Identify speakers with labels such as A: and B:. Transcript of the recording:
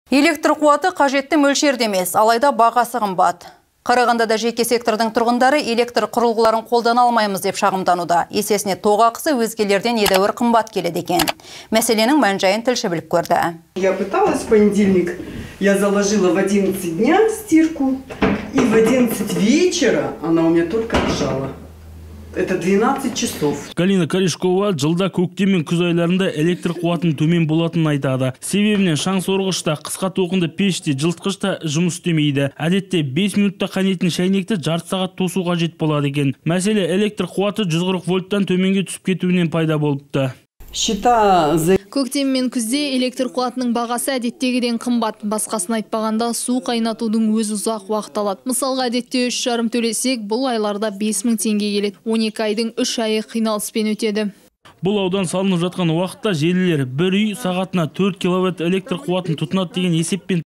A: Электр қуаты қажетті мөлшерде емес, алайда бағасы қымбат. Қарағандыда жеке сектордың тұрғындары электр құрылғыларын қолдана алмаймыз деп шағымдануда. Есесіне тоқ ақысы өзгелерден едәуір қымбат келеді екен. Мәселенің мән-жайын тілші біліп көрді.
B: Я пыталась в понедельник, я заложила в 11 дня стирку, и в 11 вечера она у меня только лежала. Это 12 часов.
C: Галина Корешкова жылда көктем мен күз айларында электр қуатының төмен болатынын айтады. Себебінен шаң сорғышта, қысқа толқынды пеште, жылытқышта жұмыс істемейді. Әдетте 5 минутта қайнайтын шәйнекті жарты сағат тосу қажет болады екен. Мәселе электр қуаты 140 вольттан төменге түсіп кетуінен пайда болыпты.
B: Счета за
D: Көктем мен күзде электр қуатының бағасы әдеттегіден қымбат. Басқасын айтпағанда, су қайнатудың өзі ұзақ уақыт алады. Мысалға, әдетте 3,5 төлесек, бұл айларда 5000 теңге келеді. 12 айдың 3 айы қиналыспен өтеді.
C: Бұл аудан салынып жатқан уақытта желілер бір үй сағатына 4 киловатт электр қуатын тұтынады деген есеппен